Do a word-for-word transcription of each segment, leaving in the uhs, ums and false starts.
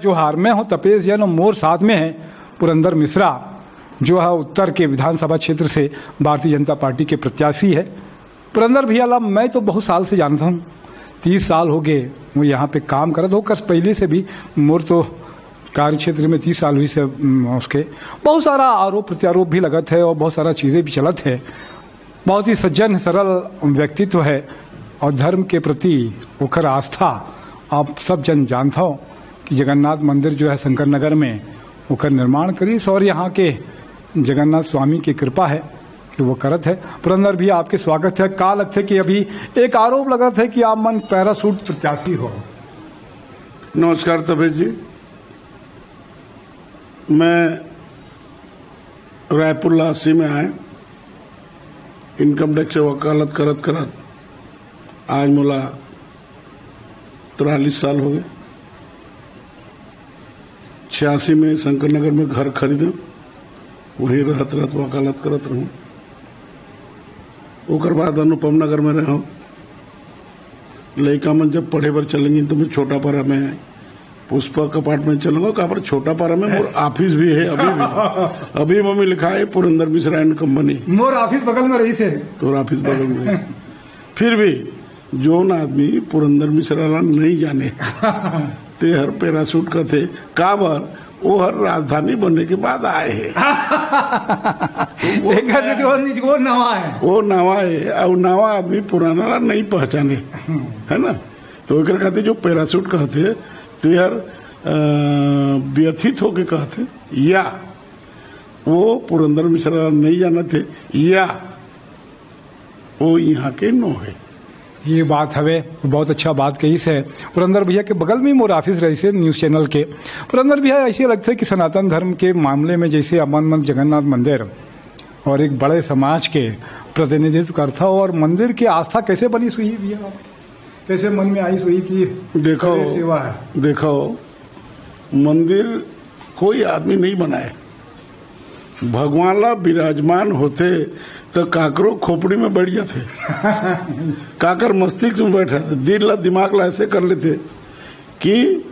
जोहार, मैं हूं तपेश जैन और मोर साथ में है पुरंदर मिश्रा, जो है उत्तर के विधानसभा क्षेत्र से भारतीय जनता पार्टी के प्रत्याशी है। पुरंदर भैया ला मैं तो बहुत साल से जानता हूँ, तीस साल हो गए वो यहाँ पे काम करत हो। कस पहले से भी मोर तो कार्य क्षेत्र में तीस साल हुई से, उम, उसके बहुत सारा आरोप प्रत्यारोप भी लगत है और बहुत सारा चीज़ें भी चलत है। बहुत ही सज्जन सरल व्यक्तित्व है और धर्म के प्रति ओकर आस्था आप सब जन जानत हो कि जगन्नाथ मंदिर जो है शंकर नगर में ओकर निर्माण करिस और यहाँ के जगन्नाथ स्वामी की कृपा है कि वो करत है। पुरंदर भैया, आपके स्वागत है। का लगथे कि अभी एक आरोप लगत है कि आप मन पैराशूट प्रत्याशी हो? नमस्कार तपेश जी, मैं रायपुर ला अस्सी में आए, इनकम टैक्स से वकालत करत करत आज मोला तिरालीस साल हो गए। छियासी में शंकर नगर में घर खरीदे, वहीं रहत रहत वकालत करत रहूं। ओकर बाद अनुपम नगर में रहे। लइका मन जब पढ़े बर चलेंगे तो मैं छोटा पारा में पुष्पक अपार्टमेंट चलूंगा। काबर छोटा पारा में मोर ऑफिस भी है अभी भी। अभी मम्मी लिखा है Purandar Mishra and company. Mor office बगल में रहिस है। तोर ऑफिस बगल में। फिर भी जोन आदमी पुरंदर मिश्रा ला नहीं जाने, ते हर पैराशूट कथे। काबर? वो हर राजधानी बनने के बाद आए हैं। एक घर से वो निज वो नवा है। वो नवा है, और नवा आदमी पुराना ला नहीं पहचाने, है ना? तो एकर खातिर जो पैराशूट कहथे, ते हर अ, व्यथित होके कहथे, या वो पुरंदर मिश्रा ला नहीं जानत हे, या वो यहाँ के नो है। ये बात हवे, बहुत अच्छा बात कहिस है। पुरंदर भैया के बगल में मोर ऑफिस रहिस है न्यूज़ चैनल के। पुरंदर भैया, ऐसे लगथे कि सनातन धर्म के मामले में जैसे अपन मन जगन्नाथ मंदिर और एक बड़े समाज के प्रतिनिधित्व करथा और मंदिर की आस्था कैसे बनिस होही भैया, कैसे मन में आइस होही कि देखो, करे सेवा है? देखो, मंदिर कोई आदमी नहीं बनाए, भगवान ला विराजमान होथे तो काकरो खोपड़ी में बैठ जाथे, काकर मस्तिष्क में बैठा, दिल ला, दिमाग ला ऐसे कर लेथे कि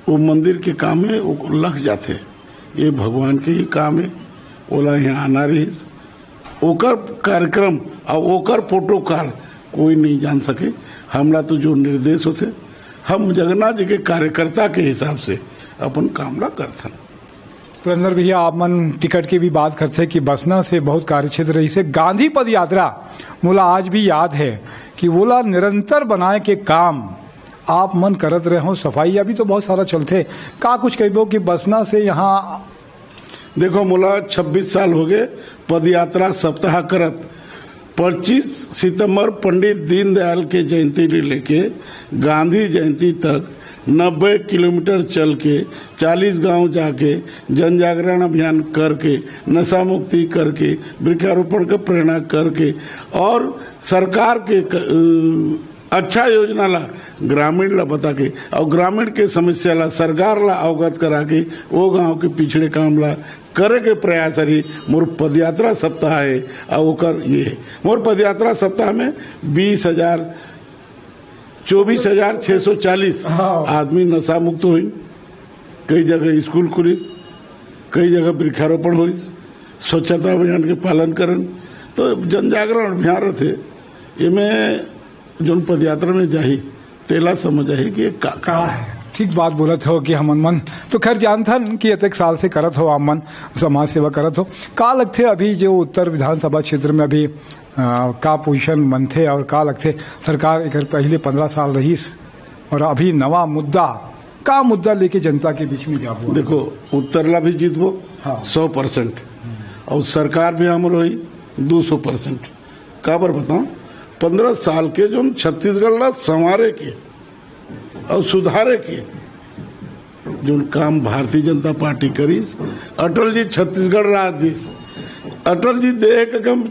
वो मंदिर के काम में वो लग जाथे। ये भगवान के ही काम है, ओला यहाँ आना रहिस। ओकर कार्यक्रम और ओकर प्रोटोकॉल कोई नहीं जान सके। हमला तो जो निर्देश होथे, हम जगन्नाथ जी के कार्यकर्ता के हिसाब से अपन काम ला करथन। पुरंदर भैया, आप मन टिकट की भी बात करथे कि बसना से बहुत कार्यक्षेत्र रहिस हे। गांधी पद यात्रा मोला आज भी याद है कि वोला निरंतर बनाए के काम आप मन करत रहे हो। सफाई अभी तो बहुत सारा चलथे, का कुछ कहबो कि बसना से यहाँ? देखो, मोला छब्बीस साल हो गए पदयात्रा सप्ताह करत। पच्चीस सितंबर पंडित दीनदयाल के जयंती ले लेके गांधी जयंती तक नब्बे किलोमीटर चल के, चालीस गांव जाके, जन जागरण अभियान करके, नशा मुक्ति करके, वृक्षारोपण के प्रेरणा करके और सरकार के क-, अ, अच्छा योजना ला ग्रामीण ला बता के और ग्रामीण के समस्या ला सरकार ला अवगत करा के वो गांव के पिछड़े काम ला करे के प्रयास रही। मोर पदयात्रा सप्ताह है और ओकर ये है। मोर पदयात्रा सप्ताह में बीस हजार, चौबीस हजार छः सौ चालीस हाँ। आदमी नशा मुक्त होइन। कई जगह स्कूल खुलिस, कई जगह वृक्षारोपण होइस, स्वच्छता अभियान के पालन करन। तो जन जागरण अभियान रथे, एमे जोन पदयात्रा में जाही, तेला समझ आही कि ये का का है? ठीक बात बोलत हो कि हमन मन तो खैर जानथन कि अतेक साल से करत हो, आप मन समाज सेवा करत हो। का लगथे अभी जो उत्तर विधानसभा क्षेत्र में अभी, अ, का पोजीशन बनथे और का लगथे सरकार एकर पहले पंद्रह साल रहिस और अभी नवा मुद्दा, का मुद्दा लेके जनता के बीच में जाबो? देखो, उत्तर ला भी जीतबो हाँ। सौ परसेंट, और सरकार भी हमर होही दो सौ परसेंट। काबर बताऊं, पंद्रह साल के जोन छत्तीसगढ़ ला संवारे के और सुधारे के जोन काम भारतीय जनता पार्टी करिस, अटल जी छत्तीसगढ़ राज दिस, अटल जी देख के हम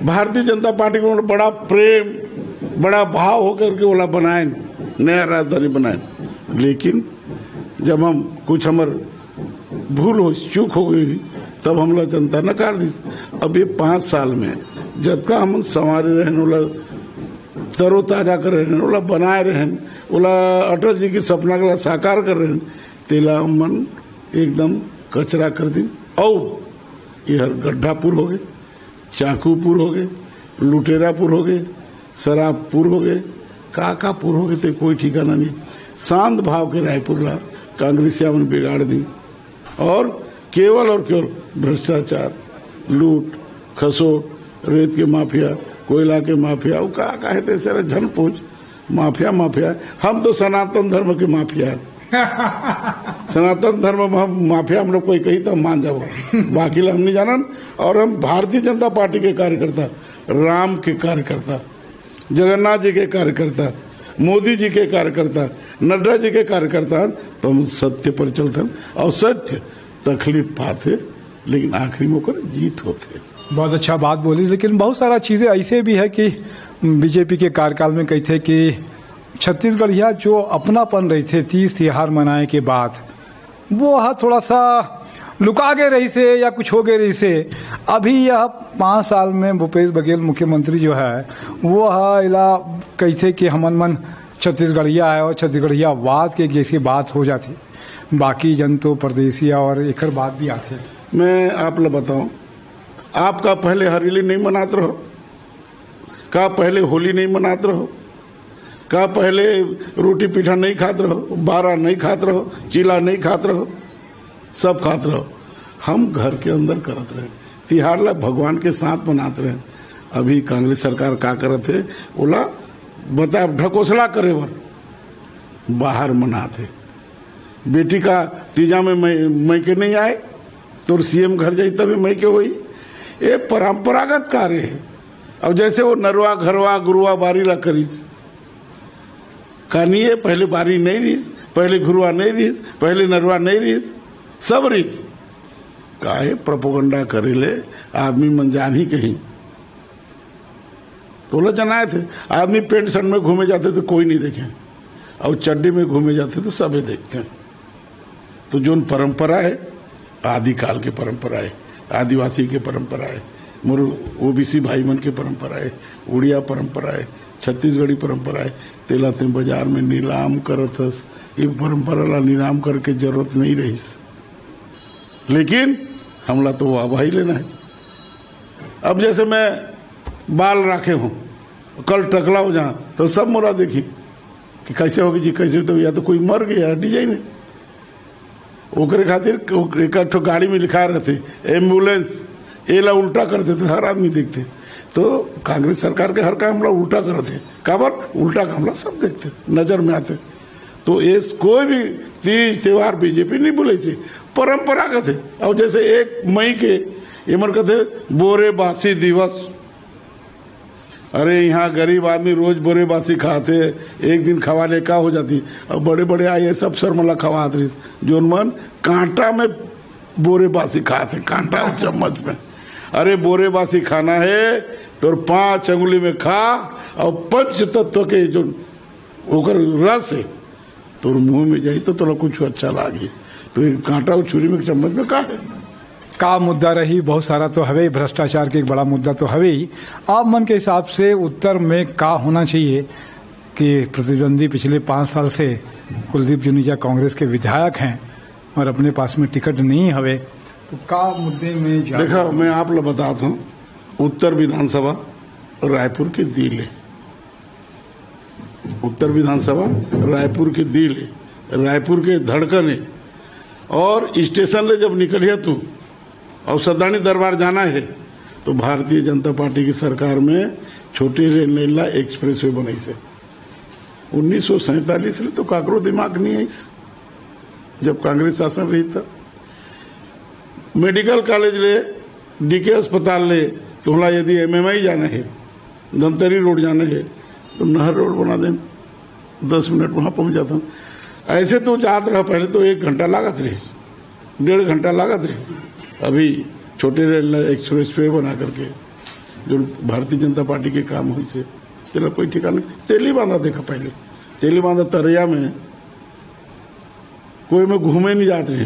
भारतीय जनता पार्टी को बड़ा प्रेम, बड़ा भाव होकर के ओला बनाएन, नया राजधानी बनाएन। लेकिन जब हम कुछ हमर भूल हो, चूक हो गई, तब हमला जनता नकार दिस। अब ये पाँच साल में जतका हम संवारे रहन, ओला तरोताजा करे रहन, ओला बनाए रहन, ओला अटल जी के सपना के ला साकार करे रहन, तेला मन एकदम कचरा कर दिन। अउ एहर गड्ढापुर होगे, चाकूपुर होगे, लुटेरापुर होगे, शराबपुर होगे, का का पुर होगे, ते कोई ठिकाना नहीं। शांत भाव के रायपुर ला कांग्रेसिया मन बिगाड़ दी। और केवल और केवल भ्रष्टाचार, लूट, खसोट, रेत के माफिया, कोयला के माफिया, वो का का है, ते सारा झन पूछ। माफिया, माफिया, हम तो सनातन धर्म के माफिया हैं। सनातन धर्म में हम माफिया, हम लोग कोई कही तो हम मान जाओ, बाकी ला हम नहीं जानन। और हम भारतीय जनता पार्टी के कार्यकर्ता, राम के कार्यकर्ता, जगन्नाथ जी के कार्यकर्ता, मोदी जी के कार्यकर्ता, नड्डा जी के कार्यकर्ता हन, तो हम सत्य पर चलथन। और सत्य तकलीफ पाथे, लेकिन आखिरी में ओकर जीत होथे। बहुत अच्छा बात बोली, लेकिन बहुत सारा चीजें ऐसे भी है कि बीजेपी के कार्यकाल में कहिथे कि छत्तीसगढ़िया जो अपनापन रहिथे तीज तिहार मनाए के बाद, वो ह थोड़ा सा लुका गे रहिसे या कुछ हो गे रहिसे। अभी यह पाँच साल में भूपेश बघेल मुख्यमंत्री जो है, वो ह एला कहिथे कि हमन मन छत्तीसगढ़िया है और छत्तीसगढ़ियावाद के जैसी बात हो जाती, बाकी जन तो परदेसिया और एकर बात भी आथे। मैं आप ला बताऊं, आप का पहले हरेली नहीं मनात रहो? का पहले होली नहीं मनात रहो? का पहले रोटी पीठा नहीं खात रहो, बारा नहीं खात रहो, चीला नहीं खात रहो? सब खात रहो। हम घर के अंदर करत रहे, तिहार ला भगवान के साथ मनात रहे। अभी कांग्रेस सरकार का करत हे, ओला बता, ढकोसला करे बर बाहर मनात हे। बेटी का तीजा में मई, मई के नहीं आए, तोर सीएम घर जाई तभी मई के होई। ये परंपरागत कार्य है। अब जैसे वो नरवा, घरवा, गुरुआ, बारी ला करिस, का नहीं है? पहले बारी नहीं रहिस, पहले घुरुआ नहीं रहिस, पहले नरवा नहीं रहिस, सब रहिस। काहे प्रोपोगंडा करे ले? आदमी मन जान ही कहीं। तोला जनाए थे, आदमी पेंट शर्ट में घूमे जाते तो कोई नहीं देखे, और चड्डी में घूमे जाते तो सबे देखते हैं। तो जोन परंपरा है, आदिकाल के परंपरा है, आदिवासी के परंपरा है, मोर ओबीसी भाई मन के परंपरा है, उड़िया परंपरा है, छत्तीसगढ़ी परंपरा है, तेला ते बाजार में नीलाम करत हस। ये परंपरा ला नीलाम करके जरूरत नहीं रहिस, लेकिन हमला तो वाह भाई लेना है। अब जैसे मैं बाल राखे हूँ, कल टकला हो जा तो सब मोला देखी कि कैसे होगी जी, कैसे? तो या तो कोई मर गया, डिजाइन है। ओकरे खातिर एक ठो गाड़ी में लिखा रहते एम्बुलेंस, एला उल्टा कर देते, हर आदमी देखते। तो कांग्रेस सरकार के हर काम ला उल्टा करते, काबर? उल्टा काम ला सब देखते, नजर में आते। तो ये कोई भी तीज त्योहार बीजेपी नहीं बोले से, परंपरागत है। और जैसे एक मई के ये मन कहते बोरे बासी दिवस, अरे, यहाँ गरीब आदमी रोज बोरे बासी खाते, एक दिन खवा ले का हो जाती। अब बड़े बड़े आईएएस अफसर मन ला खवात रहिस, जोन मन कांटा में बोरे बासी खाते, कांटा और चम्मच में। अरे, बोरे बासी खाना है, तोर पांच अंगुली में खा, और पंच तत्व के जो ओकर रस है, तोर मुंह में जाई तो तोला कुछ अच्छा लागी। तो ये कांटा और छुरी में, चम्मच में का है? का मुद्दा रही? बहुत सारा तो हवे ही, भ्रष्टाचार के एक बड़ा मुद्दा तो हवे ही। आप मन के हिसाब से उत्तर में का होना चाहिए कि प्रतिद्वंदी पिछले पाँच साल से कुलदीप जुनेजा कांग्रेस के विधायक हैं और अपने पास में टिकट नहीं हवे, तो का मुद्दे में जा- देखा, मैं आप ला बताता हूँ, उत्तर विधानसभा रायपुर के दिल है, उत्तर विधानसभा रायपुर के दिल है, रायपुर के धड़कन है। और स्टेशन ले जब निकलिया तू और सदानी दरबार जाना है, तो भारतीय जनता पार्टी की सरकार में छोटे रेल लाइन ला एक्सप्रेसवे बनाइस हे। उन्नीस सौ सैंतालीस ले तो काकरो दिमाग नहीं आइस, जब कांग्रेस शासन रही था। मेडिकल कॉलेज ले, डीके अस्पताल ले, तोला यदि एमएमआई जाना है, धमतरी रोड जाना है, तो नहर रोड बना दें, दस मिनट वहाँ पहुँच जाता हूँ। ऐसे तो जात रहा, पहले तो एक घंटा लागत रही, डेढ़ घंटा लागत रही। अभी छोटे रेल एक्सप्रेसवे बना करके जो भारतीय जनता पार्टी के काम होइस हे, तेला कोई ठिकाना नहीं। तेली बांधा देखा पहले, तेली बांधा तरिया में कोई में घूमे नहीं जात रहे,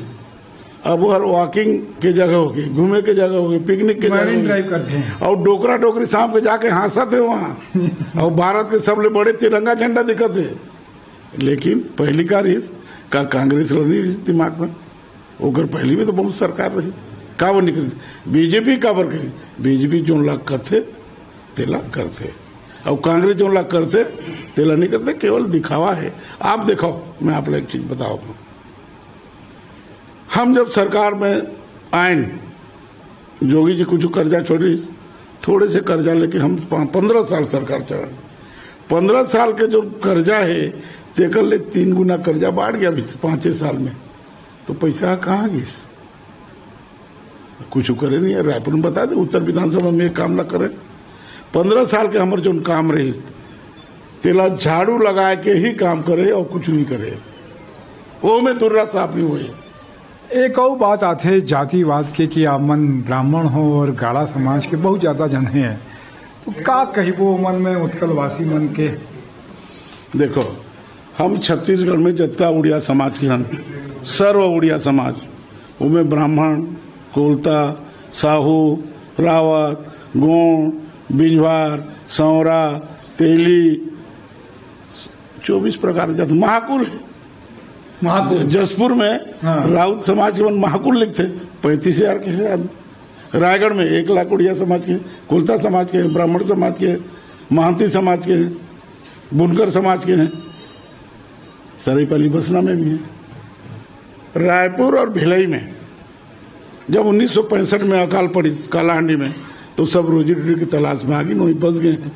अब वो हर वॉकिंग के जगह होगे, घूमे के जगह होगे, पिकनिक के जगह मरीन होगे। ड्राइव करते हैं। और डोकरा डोकरी शाम के जाके हंसत हे वहाँ। और भारत के सबले बड़े तिरंगा झंडा दिखत हे। लेकिन पहली का रहिस, का कांग्रेस ल नहीं रहिस दिमाग में? ओकर पहली भी तो बहुत सरकार रही, काबर नहीं करिस? बीजेपी काबर करिस? बीजेपी जोन ला कथे, तेला करथे। अउ कांग्रेस जोन ला करथे, तेला नहीं करथे, केवल दिखावा है। आप देखो, मैं आप ला एक चीज बतावत हूँ। हम जब सरकार में आएन, जोगी जी कुछ कर्जा छोड़ी, थोड़े से कर्जा लेके हम प-, पंद्रह साल सरकार चलाएन। पंद्रह साल के जो कर्जा है, तेकर ले तीन गुना कर्जा बाढ़ गया अभी पाँचे साल में। तो पैसा कहाँ गिस? कुछ करे नहीं है। रायपुर में बता दे, उत्तर विधानसभा में ये काम ला करे। पंद्रह साल के हमर जोन काम रहिस, तेला झाड़ू लगाए के ही काम करे अउ कुछ नहीं करे। वो में तुर्रा साफ नहीं हुए। एक अउ बात आथे जातिवाद के कि आप मन ब्राह्मण हो और गाड़ा समाज के बहुत ज्यादा जन हैं, तो का कहिबो मन में उत्कलवासी मन के? देखो, हम छत्तीसगढ़ में जतका उड़िया समाज के हन, सर्व उड़िया समाज, ओमे ब्राह्मण, कोलता, साहू, रावत, गोंड, बिंझवार, सौरा, तेली, चौबीस प्रकार के जात, महाकुल है। महाकुल। जशपुर में हाँ। राउत समाज के मन महाकुल लिखथे, पैंतीस हजार के है आदमी। रायगढ़ में एक लाख उड़िया समाज के, कोलता समाज के, ब्राह्मण समाज के, महंती समाज के, बुनकर समाज के हैं। सरईपाली बसना में भी है। रायपुर और भिलाई में जब उन्नीस सौ पैंसठ में अकाल पड़ी कालाहांडी में, तो सब रोजी रोटी की तलाश में आ गए, वहीं बस गए हैं।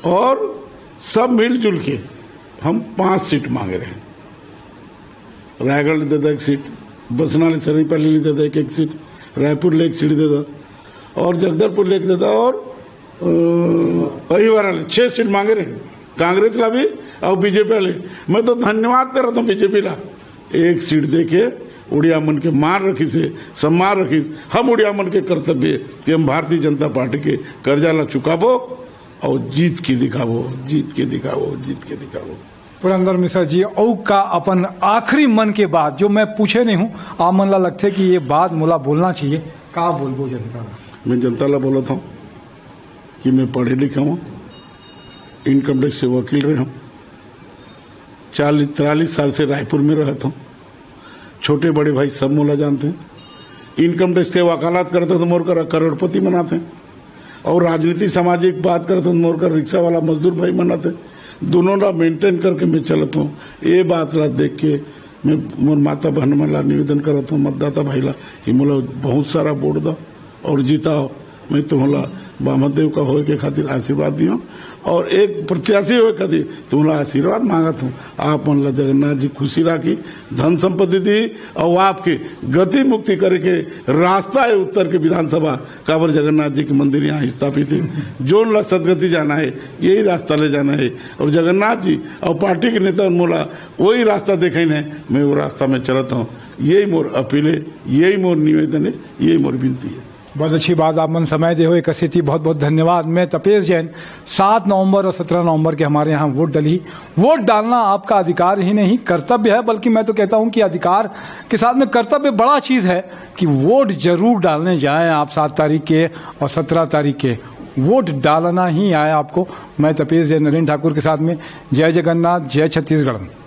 और सब मिलजुल के हम पांच सीट मांगे रहे। रायगढ़ ले दे दा एक सीट, बसना ले, सरईपाली ले दे दा एक, एक सीट, रायपुर ले एक सीट दे दा, और जगदलपुर ले एक दे दा, और अ, अहिवारा ले छह सीट मांगे रहे, कांग्रेस ला भी और बीजेपी वाले। मैं तो धन्यवाद करत हूँ बीजेपी ला, एक सीट देके उड़िया मन के मान रखिस हे, सम्मान रखिस। हम उड़िया मन के कर्तव्य कि हम भारतीय जनता पार्टी के कर्जा ला चुकाबो और जीत के दिखाबो, जीत के दिखाबो, जीत के दिखाबो। पुरंदर मिश्रा जी, अउ का अपन आखिरी मन के बात, जो मैं पूछे नहीं हूँ, आप मन ला लगथे कि ये बात मोला बोलना चाहिए, का बोलबो जनता ला? मैं जनता ला बोलत हूँ कि मैं पढ़े लिखे हूँ, इनकम टैक्स से वकील रहे हूँ, चालीस तिरालीस साल से रायपुर में रहत हूँ। छोटे बड़े भाई सब मोला जानथे। इनकम टैक्स के वकालत करत हूँ तो मोर करा करोड़पति बनाथे। और राजनीति सामाजिक बात करत हूँ तो मोर करा रिक्शा वाला मजदूर भाई बनाथे। दोनों ला मेंटेन करके मैं चलत हूँ। ये बात ला देख के मैं मोर माता बहन मन ला निवेदन करत हूँ, मतदाता भाई ला, कि मोला बहुत सारा वोट दो और जिताओ। मैं तुम्हला वामदेव का होए के खातिर आशीर्वाद दियो और एक प्रत्याशी होए खातिर तुम्हला आशीर्वाद मांगत हूँ। आप मन ला जगन्नाथ जी खुशी राखी, धन संपत्ति दी और आपके गति मुक्ति करे के रास्ता है उत्तर के विधानसभा। काबर जगन्नाथ जी के मंदिर यहाँ स्थापित है, जोन ला सदगति जाना है, यही रास्ता ले जाना है। और जगन्नाथ जी और पार्टी के नेता मोला वही रास्ता देखे है, मैं वो रास्ता में चलत हूँ। यही मोर अपील है, यही मोर निवेदन है, यही मोर विनती है। बहुत अच्छी बात, आप मन समय दे हो, एक सेती बहुत बहुत धन्यवाद। मैं तपेश जैन, सात नवंबर और सत्रह नवंबर के हमारे यहाँ वोट डली। वोट डालना आपका अधिकार ही नहीं, कर्तव्य है, बल्कि मैं तो कहता हूँ कि अधिकार के साथ में कर्तव्य बड़ा चीज़ है कि वोट जरूर डालने जाएं आप सात तारीख के और सत्रह तारीख के। वोट डालना ही आए आपको। मैं तपेश जैन, नरेंद्र ठाकुर के साथ में, जय जगन्नाथ, जय छत्तीसगढ़।